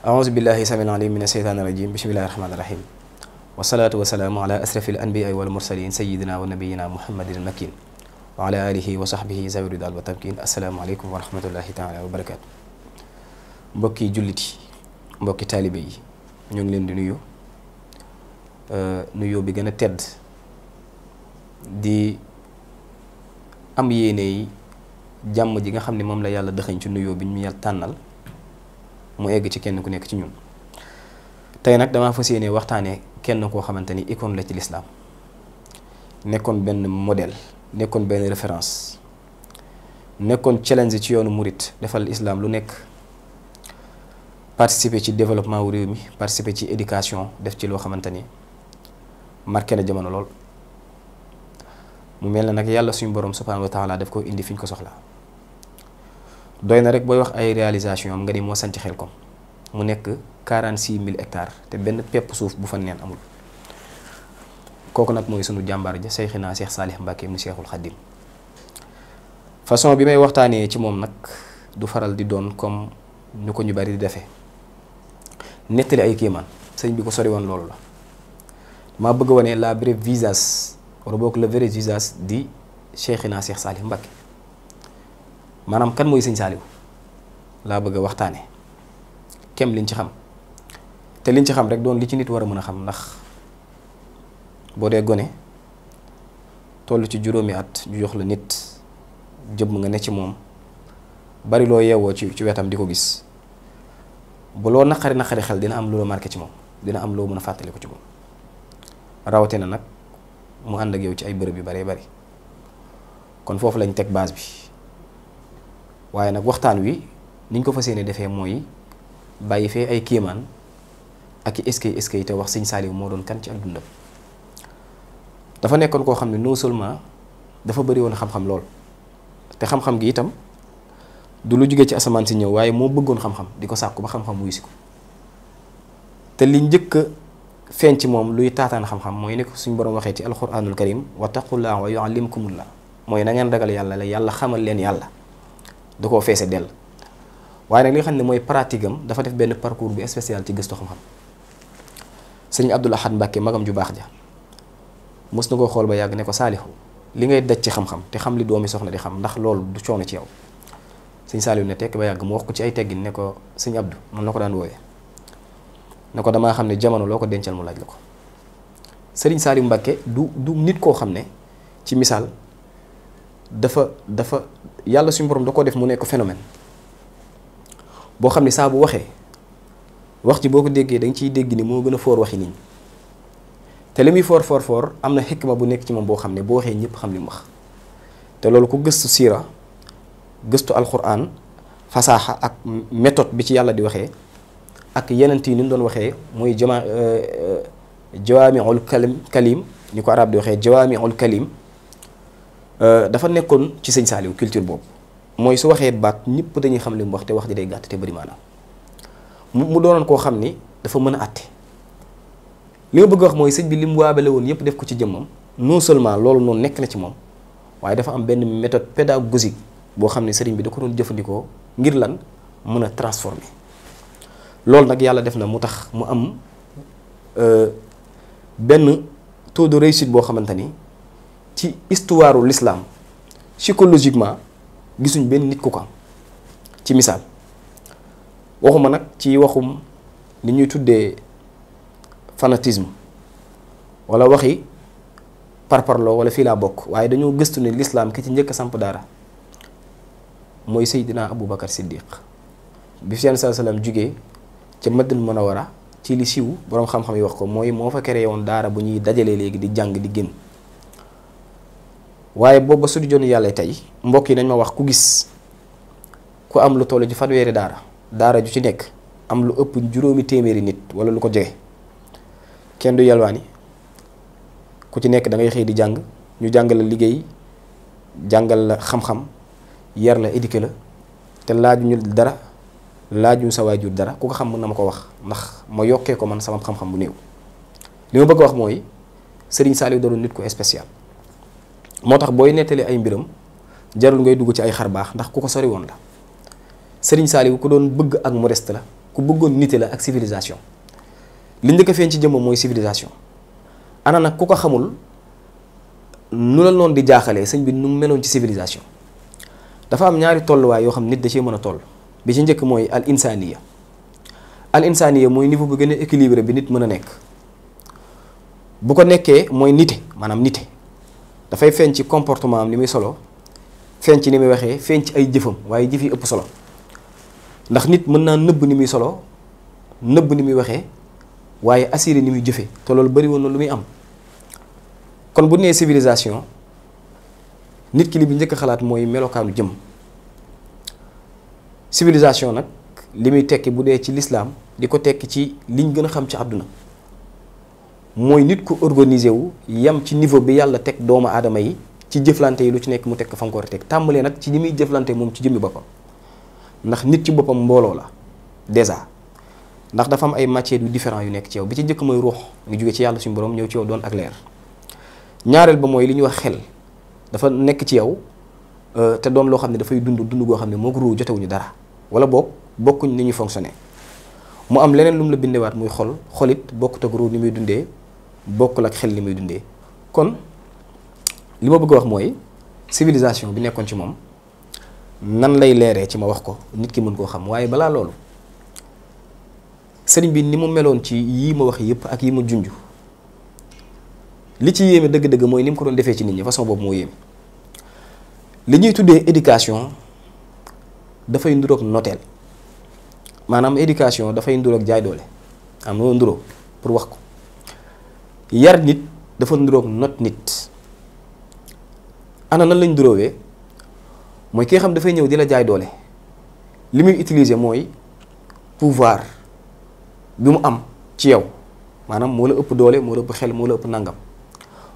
أعوذ بالله السميع العليم من الشيطان الرجيم بسم الله الرحمن الرحيم والصلاة والسلام على أشرف الأنبياء والمرسلين سيدنا ونبينا محمد المكين وعلى آله وصحبه ذوي الرضا والتمكين السلام عليكم ورحمة الله تعالى وبركاته mbokki jullit yi mbokki taalibe yi ñu ngi leen di nuyoo bi gën a tedd di am yéene yi jàmm ji nga xam ne moom la yàlla dëxañ ci nuyoo bi ñu yàlla tànnal mu egg ci kenn ku nekk ci ñun tey nag damaa fas yéene waxtaanee kenn koo xamante ni icône la ci lislaam nekkoon benn modèle nekkoon benn référence nekkoon challenge ci yoonu murit defal islam lu nekk participer ci développement wu réew mi participer ci éducation def ci loo xamante ni marqué na jamono lool mu mel na nag yàlla suñu borom subhanahu wa taala daf ko indi fi ñu ko soxla doy na rek booy wax ay réalisation am nga ni moo sanc Xelkom mu nekk 46 000 hectares te benn pepp suuf bu fa neen amul kooku nag mooy sunu jàmbaar ja Seyxinaa Cheikh Saalih Mbàkke mu Cheikhul Xadim façon bi may waxtaanee ci moom nag du faral di doon comme ñu ko ñu bari di defee nettali ay kéemaan sëñ bi ko sori woon loolu la maa bëgg wane la brève visage wala boog le vrai visage di Seyxinaa Cheikh Saalih Mbàkke maanaam kan mooy sëñ Saaliw laa bëgg a waxtaane kem liñ ci xam te liñ ci xam rek doon li ci nit war a mën a xam ndax boo dee gone toll ci juróomi at ñu jox la nit jëm nga ne ci moom bari loo yeewoo ci wetam di ko gis bu loo naqari xel dina am lu la marqué ci moom dina am loo mën a fàttali ko ci moom rawatina nag mu ànd ak yow ci ay bërëb yu baree bari kon foofu lañ teg base bi waaye nag waxtaan wi niñ ko fas yéene defee mooy bàyyi fee ay kéemaan ak i eskay te wax sëñ Saaliw moo doon kan ci ak dundam dafa nekkoon koo xam ne non seulement dafa bëri woon xam-xam lool te xam-xam gi itam du lu jóge ci asamaan si ñëw waaye moo bëggoon xam-xam di ko sàkku ba xam-xam wuyu si ko te li njëkk a feeñ ci moom luy taataan xam-xam mooy ne ko suñ borom waxee ci alquranul karim wattaqullaaha wa yuallimkumullah mooy na ngeen ragal yàlla la yàlla xamal leen yàlla da koo feese dell waaye nag li nga xam ne mooy pratique am dafa def benn parcours bu spécial ci gëstu xam-xam sëñ Abdul Ahad Mbàkke magam ju baax ja mos na koo xool ba yàgg ne ko Saalihu li ngay daj ci xam-xam te xam li doomi soxna di xam ndax loolu du coono ci yow sëñ Saalihu ne tekk ba yàgg mu wax ko ci ay teggin ne ko sëñ Abdou man la ko daan wooyee ne ko damaa xam ne jamono loo ko dencal mu laaj la ko sëriñ Saalihu Mbàkke du nit koo xam ne ci misaal dafa yàlla suñu borom da koo def mu nekk phénomène boo xam ne saa bu waxee wax ji boo ko déggee da nga ciy dégg ni moo gën a foor waxi nit ñi te li muy foor am na xikma bu nekk ci moom boo xam ne boo waxee ñëpp xam li mu wax te loolu ku gëstu siira gëstu alquran fasaaxa ak méthode bi ci yàlla di waxee ak yeneen yi ni mu doon waxee mooy jawaamiul kalim ni ko arab di waxee jawaamiul kalim dafa nekkoon ci sëñ Saaliw culture boobu mooy su waxee baat ñëpp dañuy xam li mu wax te wax ji day gàtt te bëri maanaam mu doonoon koo xam ni dafa mën a àtte li ma bëgg wax mooy sëñ bi li mu waabale woon yëpp def ko ci jëmmam non seulement loolu noonu nekk na ci moom waaye dafa am benn méthode pédagogique boo xam ne sëriñ bi da ko doon jëfandikoo ngir lan mën a transformer loolu nag yàlla def na mu tax mu am benn taux de réussite boo xamante ni ci histoire u l'islam psychologiquement gisuñ benn nit ku ko am ci misaal waxuma nag ci waxum li ñuy tuddee fanatisme wala waxi parparloo wala fii laa bokk waaye dañoo gëstu ne l'islam ki ci njëkk a samp daara mooy Seydina Aboubacar Siddiq bi fi sallallahu alayhi wasallam jugee ca Madina Munawara ci li siiw boroom xam-xam yi wax ko mooy moo fa créé woon daara bu ñuy dajalee léegi di jàng di génn waaye boobu ba su di joon yàlla tey mbokk yi nañ ma wax ku gis ku am lu toll ci fanweeri daara ju ci nekk am lu ëpp juróomi téeméeri nit wala lu ko jege kenn du yalwaani ku ci nekk da ngay xëy di jàng ñu jàngal la liggéey jàngal la xam-xam yar la éduqué la te laajuñu dara laajuñu sa waajur dara ku ko xam mën na ma ko wax ndax ma yokkee ko man sama xam-xam bu néew li ma bëgg a wax mooy Serigne Saliou doon nit ko spécial moo tax booy nettali ay mbiram jarul ngay dugg ci ay xar baax ndax ku ko sori woon la Serigne Saliou ku doon bëgg ak modeste la ku bëggoon nite la ak civilisation li njëkk a feeñ ci jëmmam mooy civilisation. ana nag ku ko xamul nu la noonu di jaaxalee sëñ bi nu mu meloon ci civilisation dafa am ñaari tolluwaay yoo xam nit da cee mën a toll bi ci njëkk mooy al insaniya. al insaniya mooy niveau bu gën a équilibré bi nit mën a nekk bu ko nekkee mooy nite maanaam nite dafay feeñ ci comportement am ni muy solo feeñ ci ni muy waxee feeñ ci ay jëfam waaye jëf yi ëpp solo ndax nit mën naa nëbb ni muy solo nëbb ni muy waxee waaye assuré ni muy jëfe te loolu bari woon na lu muy am kon bu nee civilisation nit ki li bi njëkk a xalaat mooy melokaanu jëm civilisation nag li muy tekki bu dee ci lislaam di ko tekki ci liñ gën a xam ci àdduna mooy nit ku organisé wu yam ci niveau bi yàlla teg doomu aadama yi ci jëflante yi lu ci nekk mu teg ko fa nga ko war a teg tàmbalee nag ci ñi muy jëflante moom ci jëmmi boppam ndax nit ci boppam mbooloo la déjà ndax dafa am ay matières yu différents yu nekk ci yow bi ci njëkk mooy ruux ngi jóge ci yàlla suñu borom ñëw ci yow doon ak leer ñaareel ba mooy li ñuy wax xel dafa nekk ci yow te doon loo xam ne dafay dund goo xam ne moo ko ruux jotewuñu dara wala bokkuñ ni ñuy fonctionné mu am leneen lu mu la bindewaat muy xolit bokkut ak ruux ni muy dundee bokkul ak xel li muy dundee kon li ma bëgg a wax mooy civilisation bi nekkoon ci moom nan lay leeree ci ma wax ko nit ki mën koo xam waaye balaa loolu sëriñ bi ni mu meloon ci yii ma wax yëpp ak yi ma junj li ci yéeme dëgg-dëgg mooy ni mu ko doon defee ci nit ñi façon boobu moo yéeme li ñuy tuddee éducation dafay nduroog noteel maanaam éducation dafay nduroog jaay doole am na nduroo pour wax ko yar nit dafa nduroog not nit ana nan lañ nduroowee mooy ki nga xam dafay ñëw di la jaay doole li muy utiliser mooy pouvoir bi mu am ci yow maanaam moo la ëpp doole moo la ëpp xel moo la ëpp nangam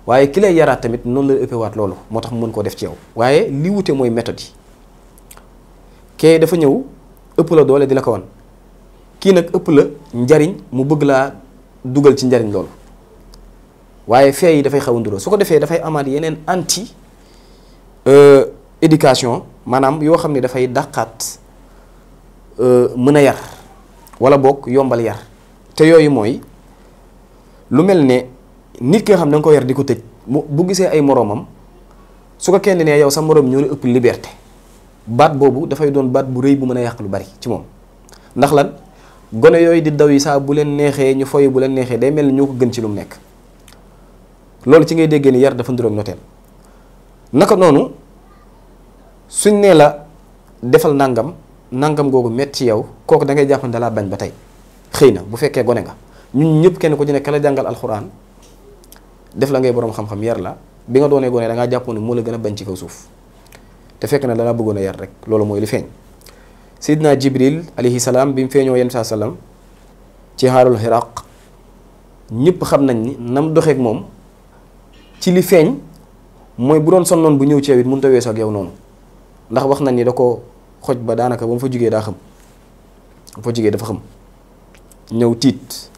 waaye ki lay yaraat tamit noonu la ëppee waat loolu moo tax mu mën koo def ci yow waaye li wute mooy méthode yi kee dafa ñëw ëpp la doole di la ko wan kii nag ëpp la njariñ mu bëgg laa dugal ci njariñ loolu waaye fee yi dafay xaw a nduroo su ko defee dafay amaat yeneen anti éducation maanaam yoo xam ne dafay dàqaat mën a yar wala boog yombal yar te yooyu mooy lu mel ne nit ki nga xam da nga ko yar di ko tëj bu gisee ay moroomam su ko kenn ne yow sa moroom ñoo la ëpp liberté baat boobu dafay doon baat bu rëy bu mën a yàq lu bari ci moom ndax lan gone yooyu di daw yi saa bu leen neexee ñu foy bu leen neexee day mel ni ñoo ko gën ci lu mu nekk loolu ci ngay déggee ni yar dafa nduroog noteel naka noonu suñ nee la defal nangam googu metti ci yow kooku da ngay jàpp ne dalaa bañ ba tey xëy na bu fekkee gone nga ñun ñëpp kenn ku ci nekk la jàngal alxuraan def la ngay boroom xam-xam yar la bi nga doonee gone da ngaa jàppoon ne moo la gën a bañ ci kaw suuf te fekk na dalaa bëggoon a yar rek loolu mooy li feeñ Seydina Jibril alayhi salaam bi mu feeñoo yenn saa salaam ci xaarul Xiraq ñëpp xam nañ ni nam doxeek moom ci li feeñ mooy bu doon sonnoon bu ñëw ci yow it mënut a weesoo ak yow noonu ndax wax nañ ni da ko xoj ba daanaka ba mu fa jugee daa xam ba fa jugee dafa xam ñëw tiit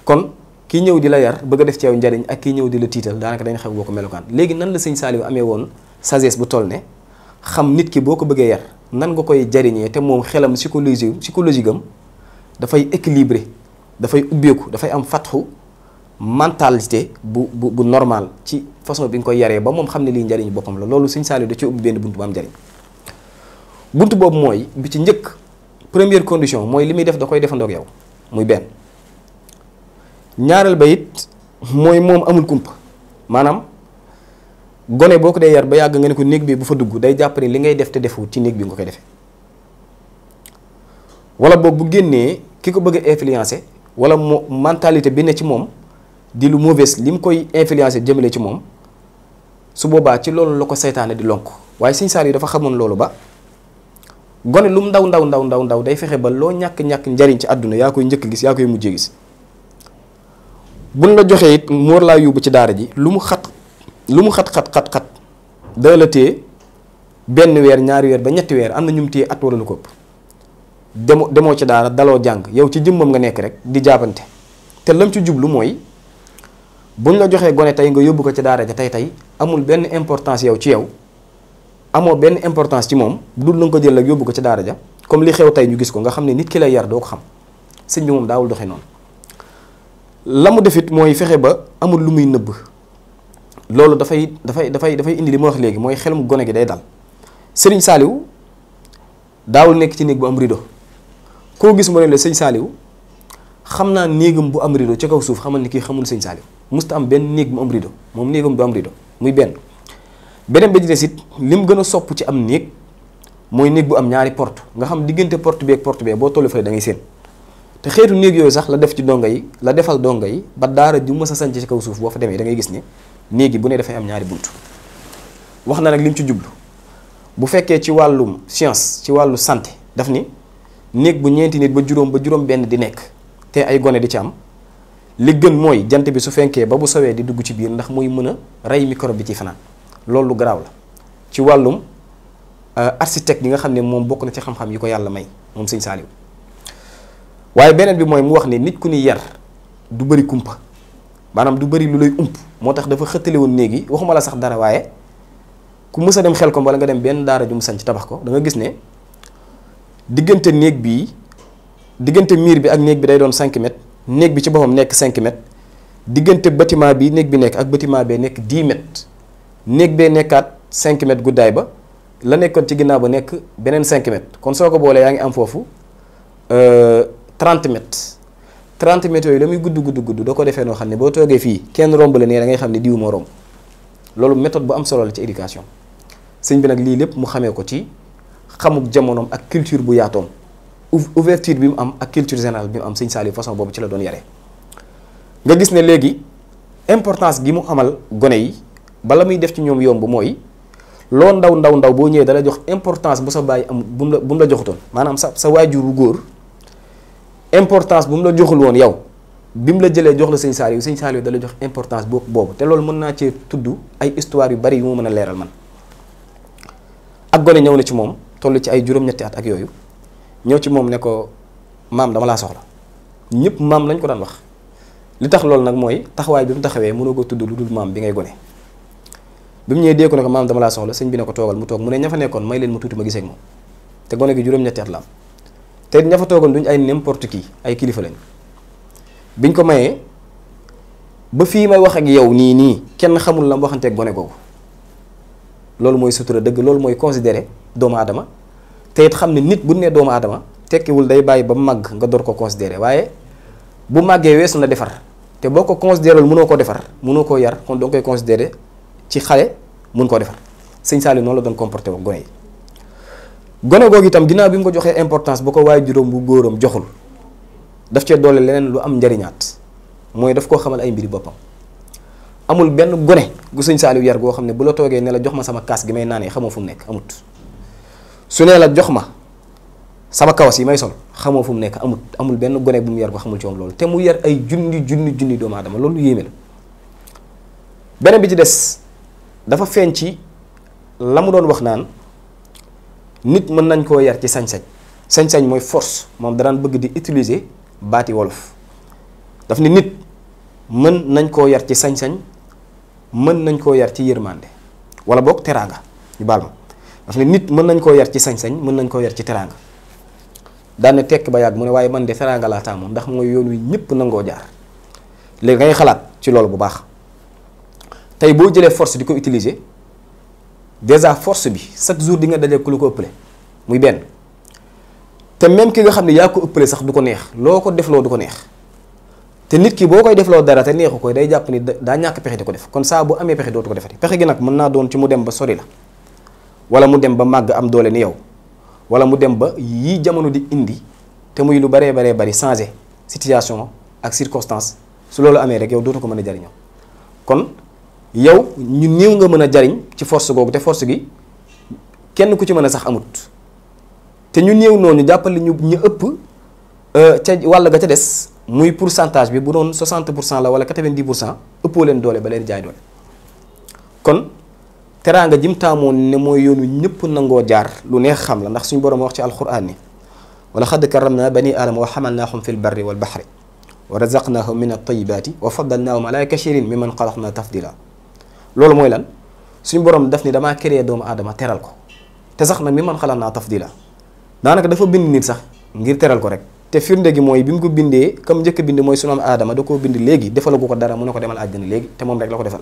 kon kii ñëw di la yar bëgg a def ci yow njariñ ak kii ñëw di la tiital daanaka dañ xam boo ko melokaan léegi nan la sëñ Saliou amee woon sagesse bu toll ne xam nit ki boo ko bëggee yar nan nga koy jariñee te moom xelam psychologique am dafay équilibré dafay ubbeeku dafay am fatxu mentalité bu normal ci façon bi nga koy yaree ba moom xam ne lii njariñ boppam la loolu sëñ Saliou da ci ubbi benn bunt bu am njariñ bunt boobu mooy bi ci njëkk première condition mooy li muy def da koy defandoog yow muy benn ñaareel ba it mooy moom amul kumpa maanaam gone boo ko dee yar ba yàgg nga ne ko néeg bi bu fa dugg day jàpp ni li ngay def te defu ci néeg bi nga koy defee wala boog bu génnee ki ko bëgg a influencer wala mentalité bi ne ci moom di lu mauvaise li mu koy influencer jëmale ci moom su boobaa ci loolu la ko seytaane di lonk waaye Sëñ Saliou dafa xamoon loolu ba gone lu mu ndaw day fexe ba loo ñàkk njariñ ci àdduna yaa koy njëkk gis yaa koy mujjee gis buñ la joxee it mu war laa yóbbu ci daara ji lu mu xat da la téye benn weer ñaari weer ba ñetti weer am na ñu mu téye at wala lu ko ëpp demoo ci daara daloo jàng yow ci jëmmam nga nekk rek di jaabante te lam ci jublu mooy buñ la joxee gone tey nga yóbbu ko ci daara ja tey amul benn importance yow ci yow amoo benn importance ci moom du la nga ko jël ak yóbbu ko ci daara ja comme li xew tey ñu gis ko nga xam ne nit ki lay yar doo ko xam sëñ bi moom daawul doxee noonu. la mu defit mooy fexe ba amul lu muy nëbb loolu dafay indi li ma wax léegi mooy xelum gone gi day dal. Sëriñ Saaliw daawul nekk ci néeg bu am rido koo gis mu ne la sëñ Saaliw xam naa néegam bu am rido ca kaw suuf xamal ni kii xamul sëñ Saaliw musta am benn néeg bu am rido moom néegam du am rido muy benn. beneen bi ci des it lim gën a sopp ci am néeg mooy néeg bu am ñaari porte nga xam diggante porte bi ak porte bee boo tollu fële da ngay séen te xeetu néeg yooyu sax la def ci donga yi la defal donga yi ba daara ju mës a sanc ci kaw suuf boo fa demee da ngay gis ne néeg yi bu ne dafay am ñaari bunt. wax na nag lim ci jublu bu fekkee ci wàllum science ci wàllu santé daf ni néeg bu ñeenti nit ba juróom benn di nekk te ay gone di ci am li gën mooy jant bi su fenkee ba bu sowee di dugg ci biir ndax muy mën a rey microbe bi ci fanaan loolu lu garaaw la ci wàllum architecte yi nga xam ne moom bokk na ci xam-xam yi ko yàlla may moom sëñ Saaliw. waaye beneen bi mooy mu wax ne nit ku ni yar du bëri kumpa maanaam du bëri lu lay ump moo tax dafa xëttale woon néegi waxuma la sax dara waaye ku mës a dem xel ko wala nga dem benn daara ju mu sanc tabax ko da nga gis ne diggante néeg bii diggante miir bi ak néeg bi day doon 5 mètres néeg bi ci boppam nekk 5 mètres diggante bâtiment bi néeg bi nekk ak bâtiment bee nekk 10 mètres néeg bee nekkaat 5 mètres guddaay ba la nekkoon ci ginnaaw ba nekk beneen 5 mètres kon soo ko boolee yaa ngi am foofu 30 mètres 30 mètres yooyu la muy gudd doo ko defee noo xam ne boo toogee fii kenn romb la ne da ngay xam ne diw moo romb loolu méthode bu am solo la ci éducation sëñ bi nag lii lépp mu xamee ko ci xamuk jamonoom ak culture bu yaatoom ouverture bi mu am ak culture générale bi mu am sëñ Saaliw façon boobu ci la doon yaree. nga gis ne léegi importance gi mu amal gone yi bala muy def ci ñoom yomb mooy loo ndaw boo ñëwee dala jox importance bu sa bàyyi am bu mu la joxutoon maanaam sa waajur wu góor importance bu mu la joxul woon yow bi mu la jëlee jox la sëñ Saaliw dala jox importance boobu te loolu mën naa cee tudd ay histoire yu bari yu mu mën a leeral man. ak gone ñëw na ci moom toll ci ay juróom-ñetti at ak yooyu ñëw ci moom ne ko maam dama laa soxla ñëpp maam lañ ko daan wax li tax loolu nag mooy taxawaay bi mu taxawee mënoo ko tudd lu dul maam bi ngay gone. bi mu ñëwee dee ko ne ko maam dama laa soxla sëñ bi ne ko toogal mu toog mu ne ña fa nekkoon may leen mu tuuti ma gisee ak moom te gone gi juróom-ñetti at la am te ña fa toogoon duñ ay n'importe qui ay kilifa lañ biñ ko mayee ba fii may wax ak yow nii kenn xamul la mu waxanteeg gone googu loolu mooy sutura dëgg loolu mooy considéré doomu aadama te it xam ne nit bu ne doomu aadama tekkiwul day bàyyi ba màgg nga door ko considéré waaye bu màggee weesu na defar te boo ko considéré mënoo ko defar mënoo koo yar kon doo koy considéré ci xale mun koo defar sëñ Saaliw noonu la doon comporté wu gone yi. gone googu itam ginnaaw bi mu ko joxee importance ba ko waaye juróom bu góoram joxul daf cee doole leneen lu am njariñaat mooy daf koo xamal ay mbiri boppam. amul benn gone gu sëñ Saaliw yar goo xam ne bu la toogee ne la jox ma sama kaas gi may naanee xamoo fu mu nekk amut su nee la jox ma sama kawas yi may sol xamoo fu mu nekk amul benn gone bu mu yar ko xamul ci moom loolu te mu yar ay junni doomu aadama loolu yéeme la. beneen bi ci des dafa feeñ ci la mu doon wax naan nit mën nañ koo yar ci sañ-sañ mooy force moom danaan bëgg di utiliser baati wolof daf ni nit mën nañ koo yar ci sañ-sañ mën nañ koo yar ci yërmande wala boog teraanga ñu baal ma daf ne nit mën nañ koo yar ci sañ-sañ mën nañ koo yar ci teraanga daan na tekk ba yàgg mu ne waaye man de teraanga laa taamu ndax mooy yoon wi ñëpp nangoo jaar léegi ngay xalaat ci loolu bu baax tey boo jëlee force di ko utiliser déjà force bi chaque jour di nga daje ku lu ko ëppale muy benn te même ki nga xam ne yaa ko ëppale sax du ko neex loo ko defloo du ko neex te nit ki boo koy defloo dara te neexu koy day jàpp ni daa ñàkk pexe di ko def kon saa bu amee pexe dootu ko defati pexe gi nag mën naa doon ci mu dem ba sori la wala mu dem ba màgg am doole ni yow wala mu dem ba yii jamono di indi te muy lu baree bari changer situation ak circonstance su loolu amee rek yow dootu ko mën a jariñoo kon yow ñu néew nga mën a jariñ ci force googu te force gi kenn ku ci mën a sax amut te ñu néew noonu jàppale ñu ëpp ca wàll ga ca des muy pourcentage bi bu doon 60% la wala 90% ëppoo leen doole ba leen jaay doole kon teraanga jim taamoon ne mooy yoonu ñëpp nangoo jaar lu neex xam la ndax suñu borom wax ci alquran ni wala xadd karamna bani aadama wa xamalnaahum fi lbarri walbaxri wa razaqnaahum min altayibaati wa faddalnaahum ala kashirin mimman xalaqna tafdila loolu mooy lan suñu borom daf ni damaa créé doomu aadama teral ko te sax nag mimman xalaqna tafdila daanaka dafa bind nit sax ngir teral ko rek te firnde gi mooy bi mu ko bindee comme njëkk bind mooy sunu maam Aadama da koo bind léegi defalagu ko dara mu ne ko demal àjjana léegi te moom rek la ko defal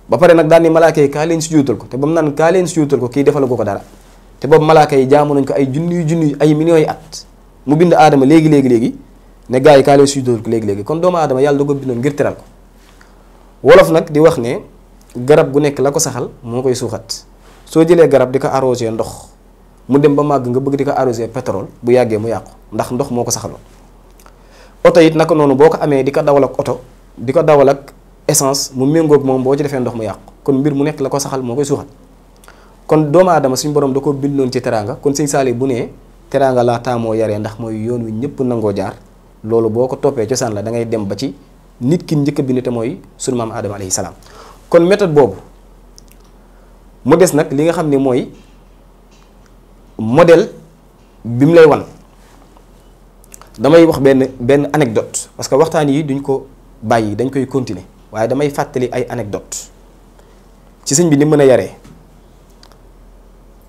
ba pare nag daan ni malaaka yi kaa leen sujjóotal ko te ba mu naan kaa leen sujjóotal ko kii defalagu ko dara te boobu malaaka yi jaamu nañ ko ay junni ay millions yi at mu bind aadama léegi ne gars yi kaa leen sujjóotal ko léegi kon doomu aadama yàlla da ko bindoon ngir teral ko wolof nag di wax ne garab gu nekk la ko saxal moo koy suuxat soo jëlee garab di ko arrosé ndox mu dem ba màgg nga bëgg di ko arrosé pétrole bu yàggee mu yàqu ndax ndox moo ko saxaloon oto it naka noonu boo ko amee di ko dawal ak oto di ko dawal ak essence mu méngoog moom boo ci defee ndox mu yàqu kon mbir mu nekk la ko saxal moo koy suuxat kon doomu aadama suñu borom da ko bindoon ci teraanga kon sëñ Saali bu nee teraanga laa taamoo yaree ndax mooy yoon wi ñëpp nangoo jaar loolu boo ko toppee cosaan la da ngay dem ba ci nit ki njëkk a bind te mooy sunu maam Adama alayhi salaam kon méthode boobu mu des nag li nga xam ne mooy modèle bi mu lay wan damay wax benn anecdote parce que waxtaan yi duñ ko bàyyi dañ koy continuer waaye damay fàttali ay anecdote ci sëñ bi ni mën a yaree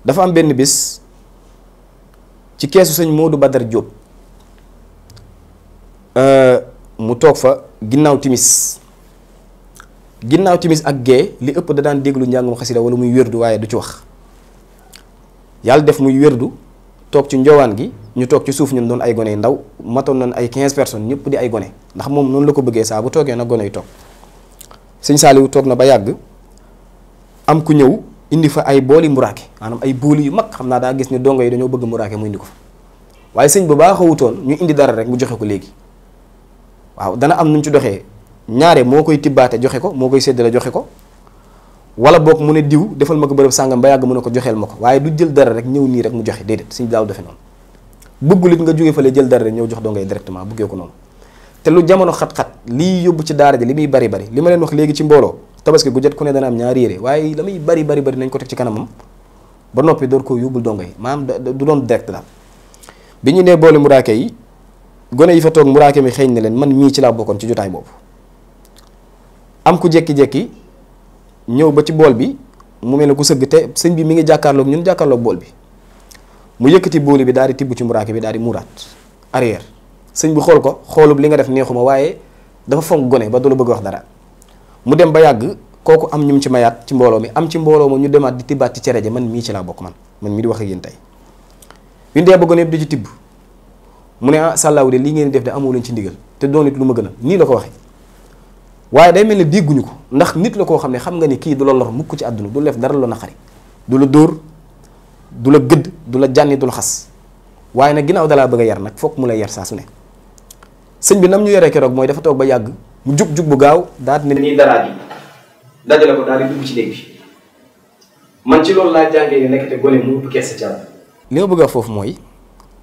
dafa am benn bis ci keesu sëñ Modou Badar Diop mu toog fa ginnaaw timis ak gee li ëpp da daan déglu njàngum xasida wala muy wérdu waaye du ci wax yàlla def muy wérdu toog ci njowaan gi ñu toog ci suuf ñun doon ay gone yu ndaw matoon nañ ay 15 personnes ñëpp di ay gone ndax moom noonu la ko bëggee saa bu toogee nag gone yu toog sëñ Saaliwu toog na ba yàgg am ku ñëw indi fa ay booli muraake maanaam ay booli yu mag xam naa daa gis ne dongo yi dañoo bëgg muraake mu indi ko fa waaye sëñ bu baax a wutoon ñu indi dara rek mu joxe ko léegi waaw dana am nu ñu ci doxee ñaare moo koy tibbaate joxe ko moo koy séddale joxe ko wala boog mu ne diw defal ma ko bërëb sàngam ba yàgg mu ne ko joxeel ma ko waaye du jël dara rek ñëw nii rek mu joxe déedéet sëñ bi daaw defe noonu bëggul it nga jóge fale jël dara rek ñëw jox dongo yi directement bëggee ko noonu te lu jamono xat-xat lii yóbbu ci daara ji li muy bari li ma leen wax léegi ci mbooloo tabaski gu jot ku ne dana am ñaari yére waaye la muy bari nañ ko teg ci kanamam ba noppi door koo yóbbul dongo yi maanaam du doon direct daal bi ñu nee boole muraake yi gone yi fa toog muraake mi xeeñ ne leen man mii ci laa bokkoon ci jotaay boobu am ku jekki-jekki ñëw ba ci bool bi mu mel ne ku sëgg te sëñ bi mi ngi jàkkaarloog ñun jàkkaarloog bool bi mu yëkkati booli bi daal di tibb ci muraake bi daal di muuraat arrière sëñ bi xool ko xoolub li nga def neexuma waaye dafa fonk gone ba du la bëgg wax dara mu dem ba yàgg kooku am ñum ci mayaat ci mbooloo mi am ci mbooloo ma ñu demaat di tibbaat ci cere ja man mii ci laa bokk man mii di wax ak yéen tey yu ndee ba gone yëpp di ci tibb mu ne ah sàllaaw de lii ngeen def de amoo leen ci ndigal te doon it lu ma gën a nii la ko waxee waaye day mel ne dégguñu ko ndax nit la koo xam ne xam nga ni kii du la lor mukk ci àdduna du la def dara la naqari du la dóor du la gëdd du la jànni du la xas waaye nag ginnaaw dalaa bëgg a yar nag foog mu lay yar saa su ne sëñ bi nam ñu yaree keroog mooy dafa toog ba yàgg mu jug bu gaaw daal di ne nii daraat yi dajale ko daal di dugg ci néeg bi man ci loolu laa jàngee ne nekkate gone mu ëpp kees ci àdduna li ma bëgg a foofu mooy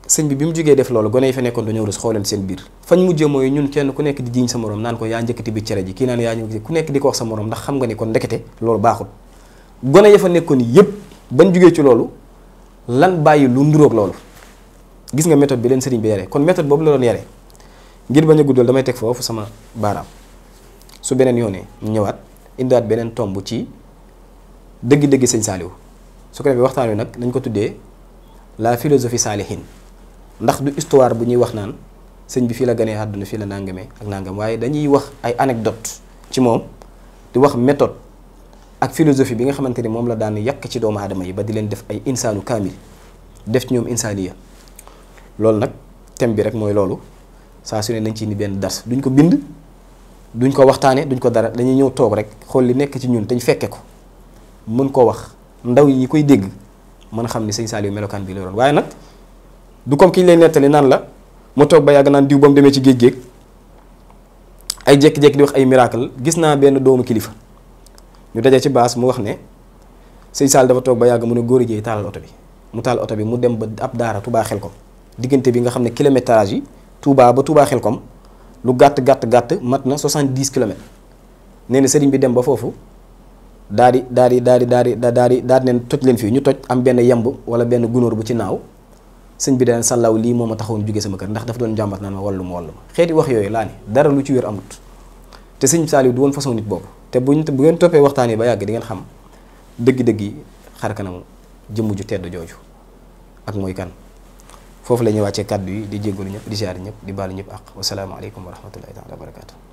sëñ bi mu jógee def loolu gone yi fa nekkoon dañoo rus xooleen seen biir fañ mujjee mooy ñun kenn ku nekk di jiiñ sa morom naan ko yaa njëkkati bi cere ji kii naan yaa ñu ku nekk di ko wax sa morom ndax xam nga ni kon ndekete loolu baaxul gone ya fa nekkoon yëpp bañ jógee ci loolu lan bàyyi lu nduróog loolu gis nga méthode bi leen sëriñ bi yaree kon méthode boobu la doon yaree ngir bañ a guddal damay teg foofu sama baaraam su beneen yoonee ñu ñëwaat indiwaat beneen tomb ci dëgg-dëgg sëñ Saaliw su ko defee waxtaan wi nag nañ ko tuddee la philosophie saalihin ndax du histoire bu ñuy wax naan sëñ bi fii la ganee àdduna fii la nangamee ak nangam waaye dañuy wax ay anecdote ci moom di wax méthode ak philosophie bi nga xamante ni moom la daan yàq ci doomu aadama yi ba di leen def ay insaanu kaamil def ci ñoom insaaniya loolu nag thème bi rek mooy loolu saa su ne nañ ci ni benn dars duñ ko bind duñ ko waxtaane duñ ko dara dañuy ñëw toog rek xool li nekk ci ñun te ñu fekke ko mën koo wax ndaw yi koy dégg mën a xam ni sëñ Saaliw melokaan bi la doon waaye nag du comme ki ñu lay nettali naan la mu toog ba yàgg naan diw ba mu demee ci géej ay jékki-jékki di wax ay miracle gis naa benn doomu kilifa ñu daje ci baas mu wax ne sëñ Saal dafa toog ba yàgg mu ne góor jéey taalal oto bi mu taal oto bi mu dem ba ab daara Touba Xelkom diggante bi nga xam ne kilométrage yi Touba ba Touba Xelkom lu gàtt mat na 70 kilomètres nee na sëriñ bi dem ba foofu daal di ne toj leen fii ñu toj am benn yemb wala benn gunóor bu ci naaw sëñ bi daan sàllaaw lii moo ma taxawoon jóge sama kër ndax dafa doon jàmbat naan ma wallu ma xeeti wax yooyu laa ne dara lu ci wér amut te sëñ Saaliw du woon façon nit boobu te bu ngeen toppee waxtaan yi ba yàgg di ngeen xam dëgg-dëgg yi xar kanamu jëmm ju tedd jooju ak mooy kan foofu la ñuy wàccee kàddu yi di jéggalu ñëpp di ziar ñëpp di baalu ñëpp ak wasalaamaaleykum wa rahmatullahi taala wa barakaatu.